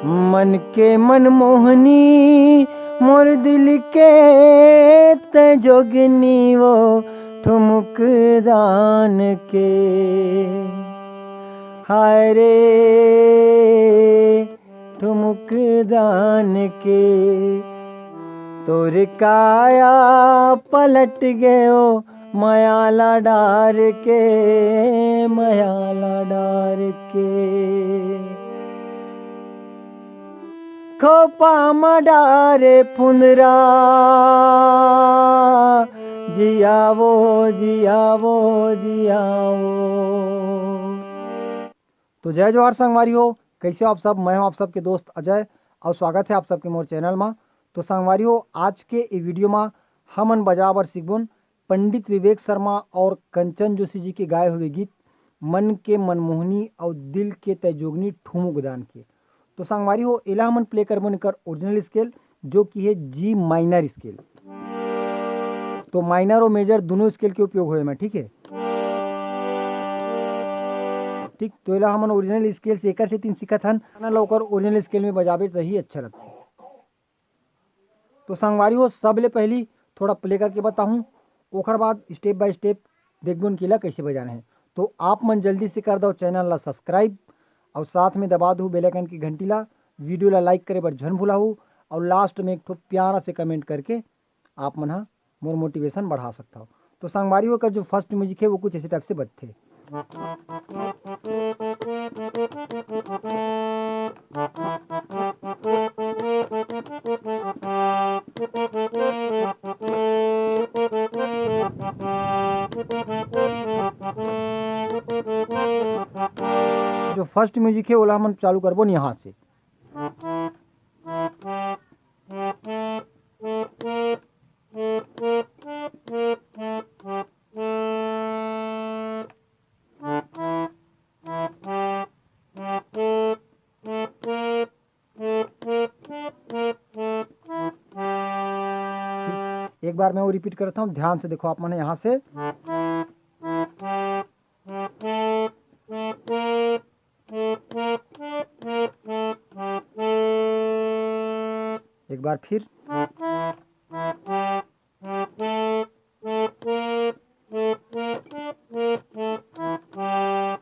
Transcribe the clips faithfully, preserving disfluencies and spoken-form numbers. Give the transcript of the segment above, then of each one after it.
मन के मनमोहनी, मोर दिल के तैं जोगनी, वो ठुमुक दान के। हाय रे ठुमुक दान के, तोर काया पलट गयो, मया ला डार के, मया ला डार के। खोपा म डारे फुंदरा, जियावो, जियावो, जियावो। तो जय जोहार संगवारी हो, कैसे हो आप सब? मैं हूं आप सबके दोस्त अजय और स्वागत है आप सबके मोर चैनल मा। तो संगवारी हो, आज के ये वीडियो मा हमन बजाए बर सीखबोन पंडित विवेक शर्मा और कंचन जोशी जी के गाए हुए गीत मन के मनमोहनी और दिल के तैजोगनी ठुमुक दान के। तो संगवारी हो, एला हमन प्ले करबोन एकर ओरिजिनल स्केल, जो कि है जी माइनर स्केल। तो माइनर और मेजर दोनों स्केल के उपयोग होए में, ठीक है। ठीक, तो एला हमन ओरिजिनल स्केल से एकर सेटिंग सीखत हन, ना ओकर ओरिजिनल स्केल में बजाबे त ही अच्छा लगथे। तो संगवारी हो, सबले पहली थोड़ा प्ले करके बताहूँ, ओकर बाद स्टेप बाय स्टेप देखबोन कि एला कैसे बजाना है। तो आप मन जल्दी से कर दो चैनल ला सब्सक्राइब और साथ में दबा दो बेल आइकन की घंटी ला, वीडियो ला लाइक करे बर झन भुलाहू और लास्ट में एक ठो प्यारा से कमेंट करके आप मन हा मोर मोटिवेशन बढ़ा सकता हो। तो संगवारी हो, एकर जो फर्स्ट म्यूजिक है वो कुछ ऐसे टाइप से बजथे। जो फर्स्ट म्यूजिक है ओला हमन चालू करबोन यहाँ से। एक बार मैं वो रिपीट करता हूँ, ध्यान से देखो आप मन यहाँ से। एक बार फिर।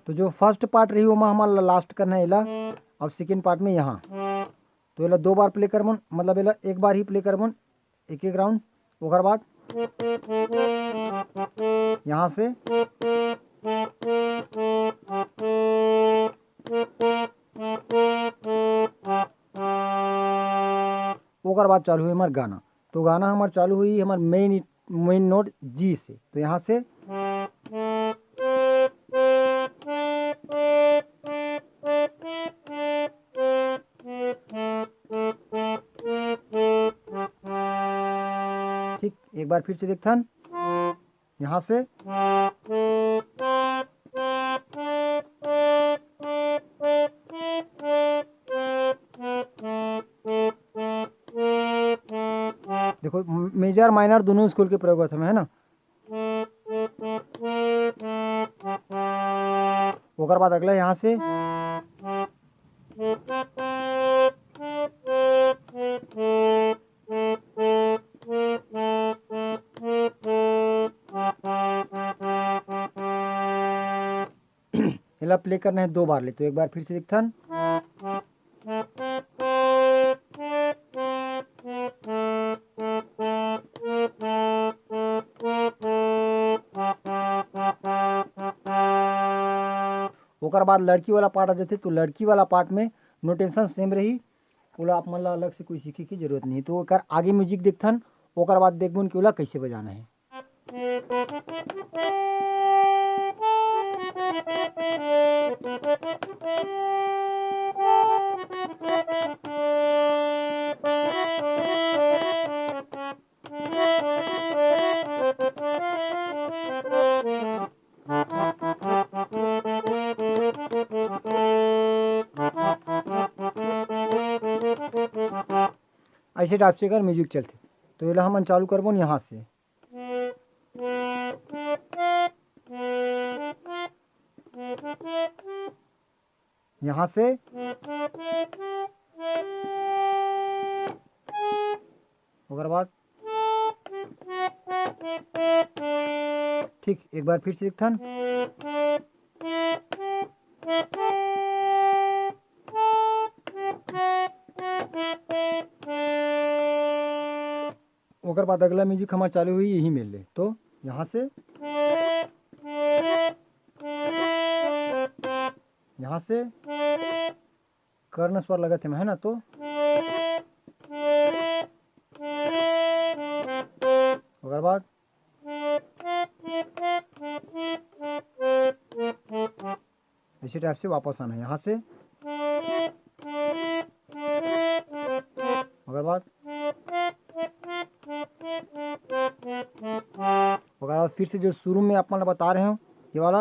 तो जो फर्स्ट पार्ट रही, ओमा हमन ला लास्ट करना है एला, और सेकेंड पार्ट में यहाँ। तो एला दो बार प्ले करबोन, मतलब एला एक बार ही प्ले करबोन, एक एक राउंड। ओकर बाद यहाँ से ओकर बाद चालू हुई हमार गाना। तो गाना हमार चालू हुई हमार मेन, मेन नोट जी से। तो यहाँ से ठीक, एक बार फिर से देखथन यहाँ से। देखो, मेजर माइनर दोनों स्केल के प्रयोग होते हैं, है ना। ओकर बाद अगला यहाँ से। एला प्ले करना है दो बार ले, तो एक बार फिर से देखथन। ओकर बाद लड़की वाला पार्ट आ जाथे, तो लड़की वाला पार्ट में नोटेशन सेम रही, ओला आप मन ला अलग से कोई सीखे की जरूरत नहीं। तो ओकर आगे म्यूजिक देखथन, ओकर बाद देखबोन कि ओला कैसे बजाना है। ऐसे टाइप से एकर म्यूजिक चलथे। तो एला हमन चालू करबोन यहाँ से। यहाँ से ओकर बाद ठीक एक बार फिर से देखथन। ओकर बाद अगला म्यूजिक हमार चालू हुई यही मेर ले, तो यहाँ से, यहाँ से कर्ण स्वर लगत हे, है ना? तो ओकर बाद इसी टाइप से वापस आना है यहाँ से। ओकर बाद, ओकर बाद फिर से जो शुरू में आप मन ला बता रहे हो, ये वाला,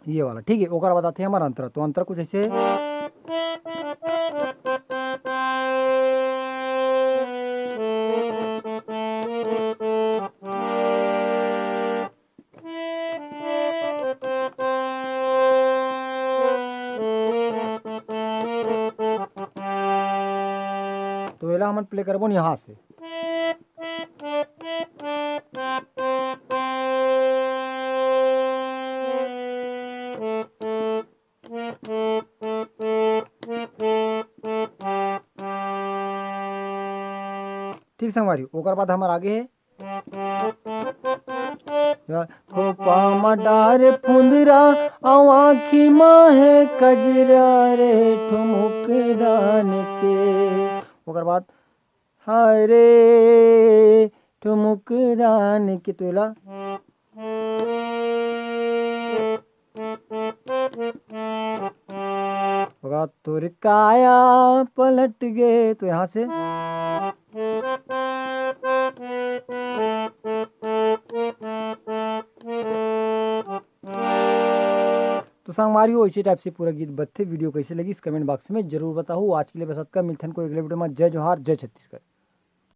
ये वाला, ठीक है। ओकर बाद आथे हमर अंतरा। तो अंतरा कुछ ऐसे, तो एला हमन प्ले करबो न यहाँ से। ठीक संगवारी, ओकर बाद हमर आगे हे, खोपा म डारे फुंदरा, अउ आँखी म हे कजरा रे, ठुमुक दान के। ओकर बाद, हरे ठुमुक दान के, तो एला ओकर बाद तोर काया पलट गे, तो यहाँ से। तो संगवारी हो, इसी टाइप से पूरा गीत बजथे। वीडियो कैसे लगिस, comment box में जरूर बताहू। आज के लिए बस अतका, मिलथन कोई अगले वीडियो में। जय जोहार, जय छत्तीसगढ़।